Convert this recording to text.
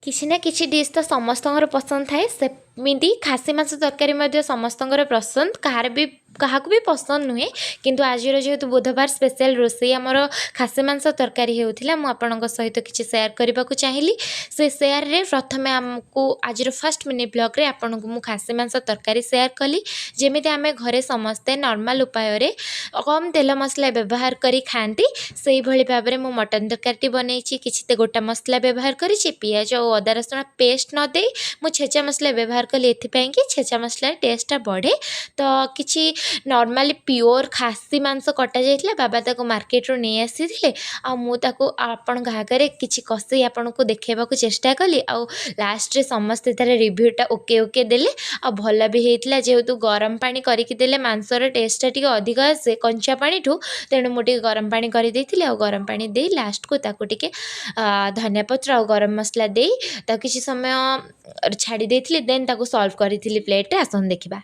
କିଛି ନା କିଛି ଡିଶ୍ ତ ସମସ୍ତଙ୍କର ପସନ୍ଦ ଥାଏ। ସେମିତି ଖାସି ମାଂସ ତରକାରୀ ମଧ୍ୟ ସମସ୍ତଙ୍କର ପସନ୍ଦ, କାହାର ବି କାହାକୁ ବି ପସନ୍ଦ ନୁହେଁ। କିନ୍ତୁ ଆଜିର ଯେହେତୁ ବୁଧବାର ସ୍ପେଶାଲ୍ ରୋଷେଇ ଆମର ଖାସି ମାଂସ ତରକାରୀ ହେଉଥିଲା, ମୁଁ ଆପଣଙ୍କ ସହିତ କିଛି ସେୟାର କରିବାକୁ ଚାହିଁଲି। ସେ ସେୟାରରେ ପ୍ରଥମେ ଆମକୁ ଆଜିର ଫାର୍ଷ୍ଟ ମିନି ବ୍ଲଗ୍ରେ ଆପଣଙ୍କୁ ମୁଁ ଖାସି ମାଂସ ତରକାରୀ ସେୟାର କଲି, ଯେମିତି ଆମେ ଘରେ ସମସ୍ତେ ନର୍ମାଲ୍ ଉପାୟରେ କମ୍ ତେଲ ମସଲା ବ୍ୟବହାର କରି ଖାଆନ୍ତି, ସେଇଭଳି ଭାବରେ ମୁଁ ମଟନ୍ ତରକାରୀଟି ବନେଇଛି। କିଛି ତ ଗୋଟା ମସଲା ବ୍ୟବହାର କରିଛି। ପିଆଜ ଆଉ ଅଦା ରସୁଣ ପେଷ୍ଟ ନ ଦେଇ ମୁଁ ଛେଚା ମସଲା ବ୍ୟବହାର କଲି, ଏଥିପାଇଁ କି ଛେଚା ମସଲାରେ ଟେଷ୍ଟଟା ବଢ଼େ। ତ କିଛି ନର୍ମାଲି ପିଓର ଖାସି ମାଂସ କଟାଯାଇଥିଲା, ବାବା ତାକୁ ମାର୍କେଟରୁ ନେଇ ଆସିଥିଲେ, ଆଉ ମୁଁ ତାକୁ ଆପଣଙ୍କ ଆଗରେ କିଛି କଷେଇ ଆପଣଙ୍କୁ ଦେଖେଇବାକୁ ଚେଷ୍ଟା କଲି। ଆଉ ଲାଷ୍ଟରେ ସମସ୍ତେ ତା'ର ରିଭ୍ୟୁଟା ଓକେ ଓକେ ଦେଲେ, ଆଉ ଭଲ ବି ହେଇଥିଲା। ଯେହେତୁ ଗରମ ପାଣି କରିକି ଦେଲେ ମାଂସର ଟେଷ୍ଟଟା ଟିକେ ଅଧିକ ଆସେ କଞ୍ଚା ପାଣିଠୁ, ତେଣୁ ମୁଁ ଟିକେ ଗରମ ପାଣି କରିଦେଇଥିଲି। ଆଉ ଗରମ ପାଣି ଦେଇ ଲାଷ୍ଟକୁ ତାକୁ ଟିକେ ଧନିଆ ପତ୍ର ଆଉ ଗରମ ମସଲା ଦେଇ ତାକୁ କିଛି ସମୟ ଛାଡ଼ି ଦେଇଥିଲି, ଦେନ୍ ତାକୁ ସର୍ଭ କରିଥିଲି ପ୍ଲେଟ୍ରେ। ଆସନ୍ତୁ ଦେଖିବା।